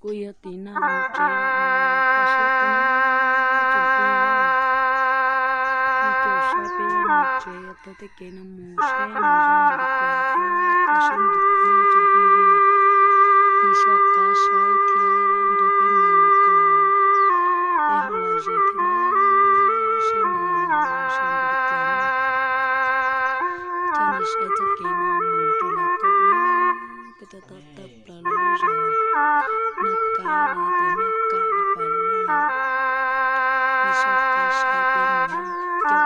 Kuv yog tiv naj mus tsev lawm, koj saib tau na, tsoom phooj ywg, nej caum saib peb mus tsev tau tej kev no mus seb nws zoo npaum li cas thiab, koj saib npaum li cas na tsoom phooj ywg. Nej soj qab saib thiab nrog peb mus kom peb ho lom zem thiab na, seb nws lom zem npaum li cas na. Coj nej saib txoj kev no mus rau Lav Kaum na, peb tuaj tau tawm plaws lub zos Naj Kab no, tus Naj Kab no pas li no. Nej soj qab saib peb mus na,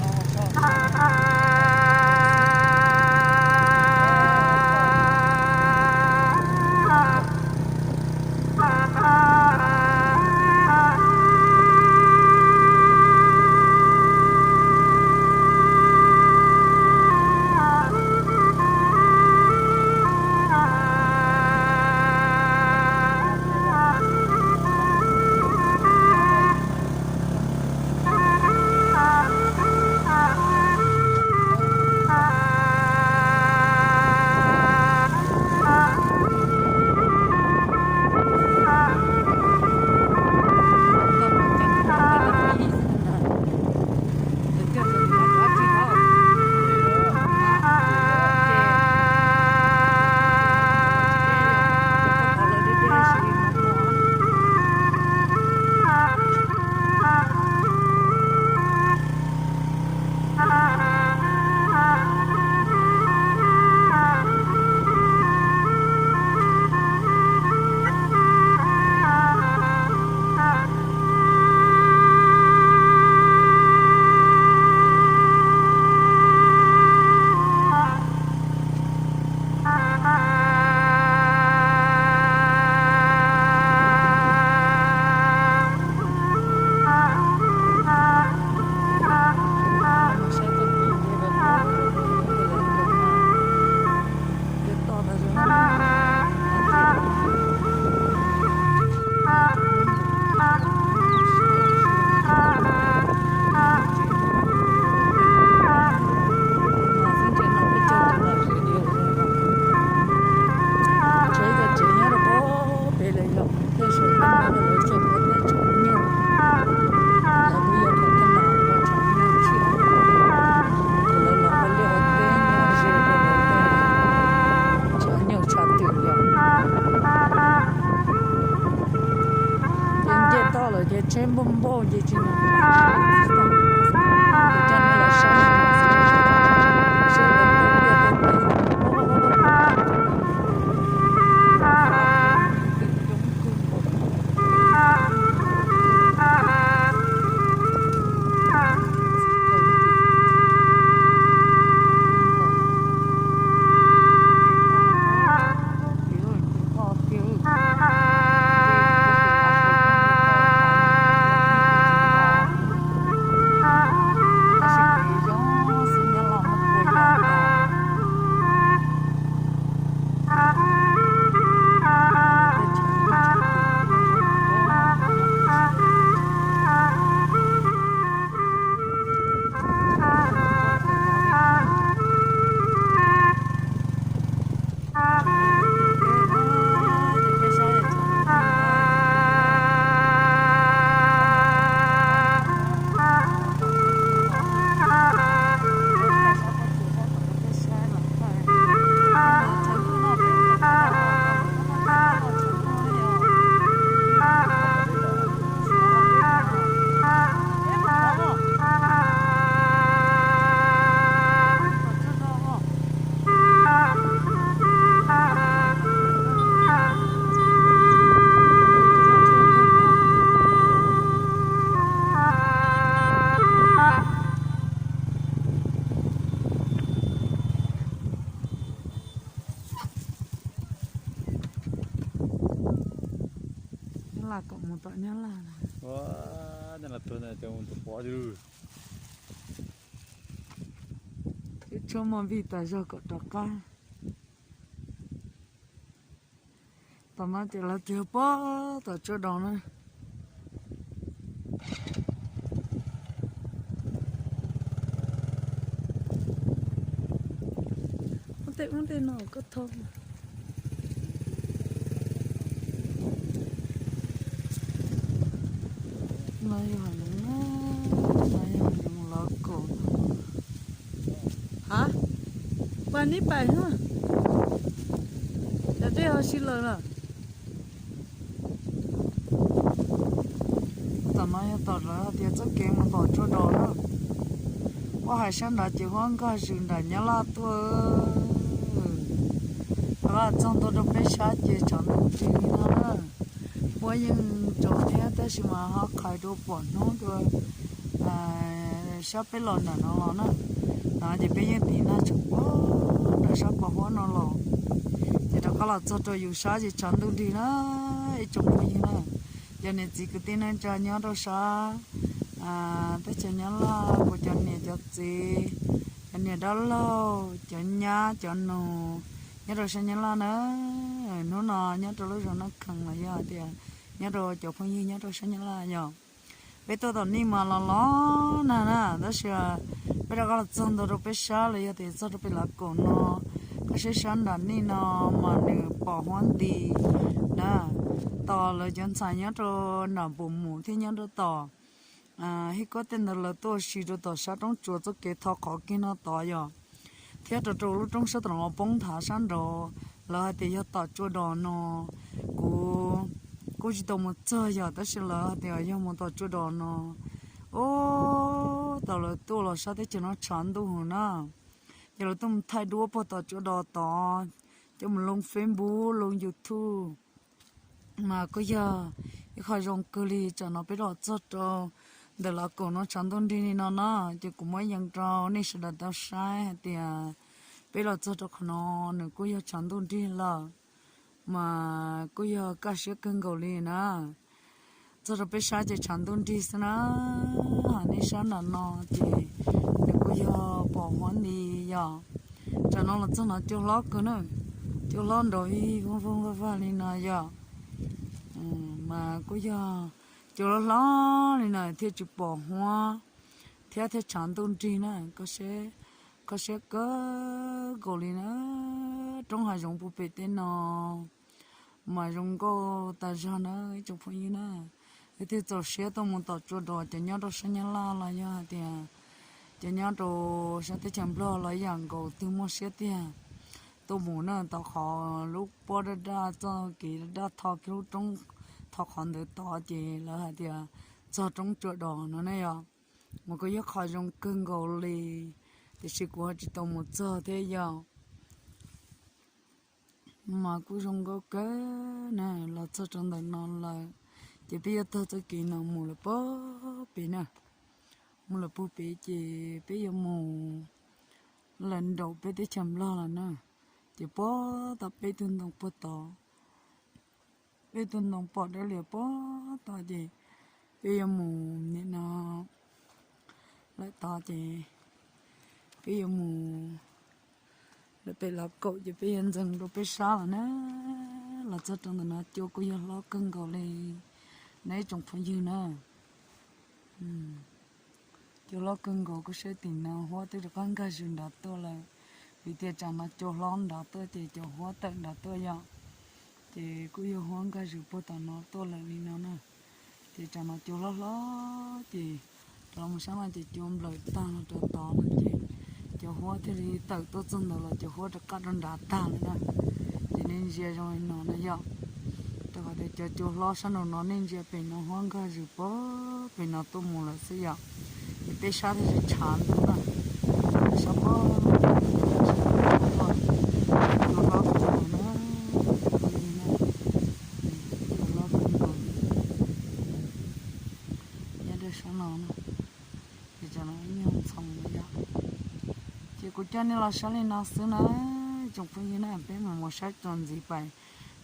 caum peb pas na. Nyab Laj kom mus tom Nyab Laj. Nyab Laj tuag ntawd cov mus tus pov. Tshuab mos vij tas zog kom rov qab. Tom no ces lawv twb pov tom tsuas dos na. Ub tej ub tej no koj thauj. No yog, no yog lawv kaum. Ha, pais neb pais na. Cov dej ho si lawm na. Tom no yog tom lawv hais tias txoj kev mus tom tsuas dos na. Huab hais sab nrad ces huab nkag zws nram Nyab Laj tuaj. Rov qab txog ntua rau peb sab ces tshav ntuj nrig li no na. Huab yeej tsaus thiab tab sis mas ho qhais dua pom hnub dua sab peb los nram no los na. No ces peb yeej tiv nag tsham pem nram sab pos huab no los. Ces rov qab los txog rau yus sab ces tshav ntuj nrig na, ib tsoom phooj ywg na. Cov niam txiv kwv tij neej tsa nyob rau sab teb chaws Nyab Laj, kuv cov niam cov txiv, cov niam dab laug, cov nyab cov nus nyob rau sab Nyab Laj na. Hnub no nyob rau lub zos Naj Khees los yog hais tias nyob rau cov phooj ywg nyob rau sab Nyab Laj yog peb tuaj tom nej mas los los nag na, tab sis peb rov qab los txog ntua rau peb sab los yog tias txog rau pem Lav Kaum no, koj saib sab nram nej no mas nws pom huab nti na. Tos lawv cov ntxhais nyob rau nram Npus Mus thiab nyob rau tom Hib Kuab tej ntawd lawv tuaj ua si rau tom sab roob tsuas txoj kev tho qhov kiag no tod yog, thiab rau rau lub roob sab tom no poob nthav sab nraud, lawv hais tias yog tom tsuas dos no. Kuv kuj tsis tau mus txog yog tab sis lawv hais tias yog mus tom tsuas dos no. Ub, thaum lawv tuaj los sab teb chaws no tshav ntuj heev na, ces lawv tuaj mus thaij duab puag tom tsuas dos tod, coj mus loo Facebook loo YouTube. Mas kuj yog ib qho zoo kawg li, tsam no peb los txog rau ntawm Lav Kaum no tshav ntuj nrig li no na, ces kuv muab yees rau nej sawv daws tau saib hais tias peb los txog rau qhov no nws kuj yog tshav ntuj nrig lawm, mas kuj yog kaj siab kawg nkaus li na. Txog rau peb sab ces tshav ntuj nrig xwb na, nej sab nram no ces nws kuj yog pom huab nti yog. Tsam no los txog no cua hlob kawg na, cua hlob nrov vij vog vog vaj vag li no yog, mas kuj yog cua hlob hlob li no thiaj tsis pom huab thiab thiaj tshav ntuj nrig na. Kho siab kawg nkaus li na, roob hav zoov puag pem tej no mas zoo nkauj tas zog na ib tsoom phooj ywg na. Wb thiaj txaus siab tuaj mus tom tsuas dos cov nyob rau sab Nyab Laj los yog hais tias cov nyob rau sab teb chaws Nplog los ib yam nkaus twg muaj siab tiag tuaj mus na. Tau qhov lub pob daj daj txoj kev daj daj tho kiag lub roob tho qhov ntawd tod ces lawv hais tias txog roob tsua dos no ne yog, mas kuj yog qhov zoo kawg nkaus li, tiam sis kuv ho tsis tau mus txog thiab yog, mas kuj zoo nkauj kawg na. Los txog rau ntawm no lawm, ces peb yuav taug txoj kev no mus lawm puag pem na, mus lawm puag pem ces peb yuav mus lawm nraum peb teb chaws Nplog lawm na, ces puag tom peb tug ntoo puag tod, peb tug ntoo pom dawb lias puag tod ces peb yuav mus nim no lawm tod ces peb yuav mus lawm pem lawv kaum ces peb yuav ntxees rau peb sab lawm na. Los txog rau ntawm no cua kuj yog hlob kawg nkaus li na ib tsoom phooj ywg na. Cua hlob kawg nkaus, kuj saib tim no huab twb rov qab nkag zws nrad tuaj lawm, vim tias tsam no cua hlob nrad tuaj ces cov huab tawm nrad tuaj yom. Ces kuj yog huab nkag zws puag tom no tuaj lawm li no na. Ces tsam no cua hlob hlob ces rov los mus sab no ces cua nplawm tag los rau tod no ces cov huab thiaj li tawm tuaj txog ntawd los cov huab rov qab rau nrad tag lawm na. Ces nej ntsia zoo li no na yom, rau qhov tias cov cua hlob sab nraum no nej ntsia pem no huab nkag zws puag pem no tuaj mus lawm xwb yom. Ces peb sab thiaj li tshav ntuj na, sab puag cua hlob kawg nkaus na, cua hlob kawg nkaus, nyob rau sab no na, ces tsam no ib nyuag ntxhoo yom. Ces kuv coj nej los saib li no xwb na tsoom phooj ywg na, peb mus mus saib txuas ntxiv pais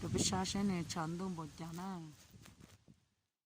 rau peb sab seb nws tshav ntuj npaum cas na.